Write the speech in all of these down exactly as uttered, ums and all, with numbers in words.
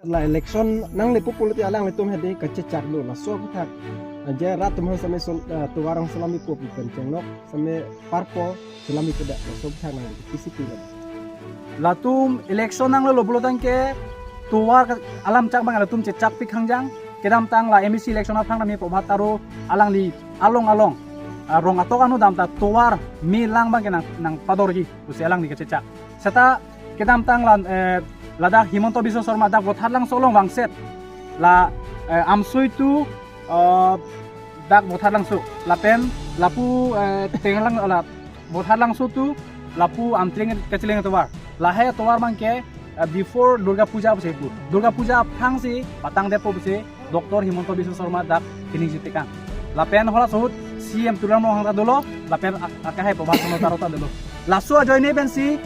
La election nanglepo pulote alanglitum hedi kachechak do, laso aphuthak je rat atum aphan same sol, eh, tovar along selam pipo pu pen chenglok same parpo selam pipo dak, laso aphuthak nang P C P lo. Latum election nanglelo pulo tangte tovar ke alam chak abang latum chechakpik khangjang. Kedamtang la M A C election aphrang tame Prabhat Taro alangli along along, ah, rong atok anu dam ta tovar me lang abang ke nang, nangpadorji pusi alangli kachechak. Seta kedamtang la, eh, ladak Himanta Biswa Sarma dak Vothatlangso along vangset la, eh, Amsoi to, eh, dak Vothatlangso lapen lapu, eh, Tengalang la Vothatlangso to lapu Amtring kacheleng tovar. Lahai tovar abang ke, eh, before Durga Puja pusi pu. Durga Puja aphrangsi patangdetpo pusi Doctor Himanta Biswa Sarma dak keningje tekang. Lapen halaso ahut C M Tuliram Ronghang ta dolo, lapen ak-, akehai Prabhat Chandra Taro ta dolo. Laso ajoine pensi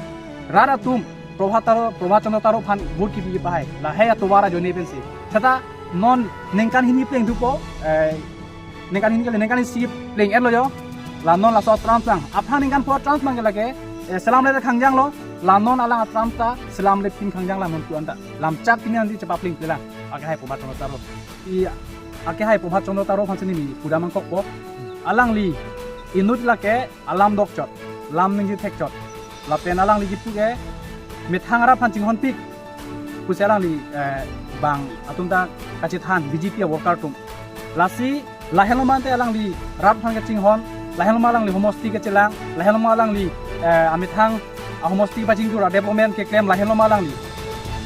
rat atum Prabhat Taro, Prabhat Chandra Taro aphan vote kipi pahai. Lahai atovar ajoine pensi. Seta non ningkan hini pleng thupo, eh, ningkan hini kali, ningkan isi pleng-etlo jo. La non laso term sang. Aphrang ningkan pho term sang ke lake, eh, selamle khangjanglo. La non alang term ta selamlepin khangjang la non tu anta. Lamchak pini nanti chepapleng pelang. Akehai Prabhat Chandra Taro. I akehai Prabhat Chandra Taro aphansi neli pudam nangkokpo. Alangli inut lake alam dokchot, lam ningje thekchot. Lapen alangli kipu ke methang arat aphan chinghonpik pusi alangli, eh, bang atum ta kachethan B J P a-worker atum. Lasi lahenlo mate alangli rat aphan kachinghon, lahenlo ma alangli homosti kachelang, lahenlo ma alangli, eh, amethang ahomosti pachingthur a-development keklem, lahenlo ma alangli.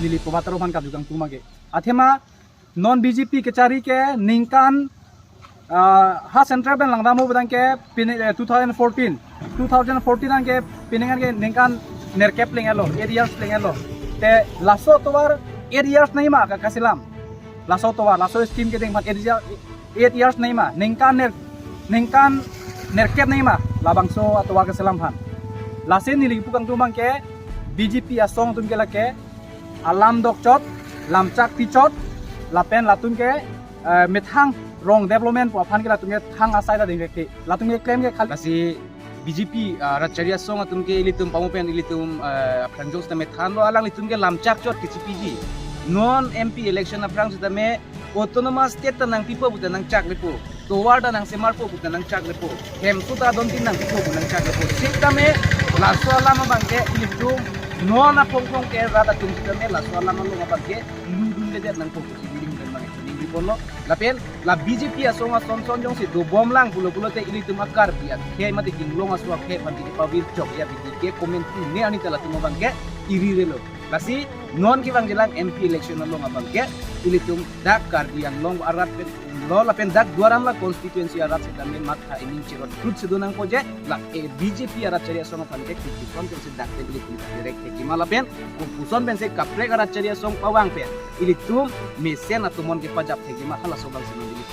Neli Prabhat Taro aphan karju kangtung abang ke. Athema non B J P kachari ke ningkan, ah, ha central pen langdam abang ke pini, eh, two thousand fourteen. Two thousand fourteen abang ke pini abang ke ningkan nerkep pleng-etlo, eight years pleng-etlo. Te laso tovar eight years nangji ma ka kaselam. Laso tovar, laso scheme kedeng aphan eight year, eight years nangji ma, ningkan ner, ningkan nerkep nangji ma labangso atovar kaselam aphan. Lasi neli kipu kangtung abang ke B J P asong atum ke lake alam dokchot, lamchak pichot, lapen latum ke, eh, methang rong development pu aphan ke latum ke thang asai ta dengke. Latum ke klem ke khali. Lasi B J P, ah, rat achari asong atum ke ilitum pamu pen ilitum, eh, aphrang jong seta methanlo, alanglitum ke lamchak chot kechipiji. Non M P election aphrang sitame autonomous state ta nangpipo puta nangchaklepo. Tovar ta nangsemarpo puta nangchaklepo. Hemso ta dontin nangpipo puta nangchaklepo. Sitame laso alam abang ke ilitum non aphongphong ke rat atum sitame laso alam along abang ke ludunledet nangpo pusi neli pen abang ke ningjeponlo. Lapen la B J P asong ason son jongsi dobomlang pulo pulote ilitum a-Karbi akhei mate inglong aso akhei aphan ke pavir chok ya bidi ke comment tu ne ani ta latum abang ke irirelo. Lasi non kevangjilang M P election along abang ke ilitum dak Karbi Anglong arat pen lo lapen dak Duar Amla constituency arat sitame matha ining cherot krut si do nangpo je la, eh, B J P arat achari asong aphan ke kopuson pensi dak pen ilitum kaprek thekji ma lapen kopuson pensi kaprek arat achari asong pavang pen ilitum mesen atomon kepajap thekji ma halaso abang si neli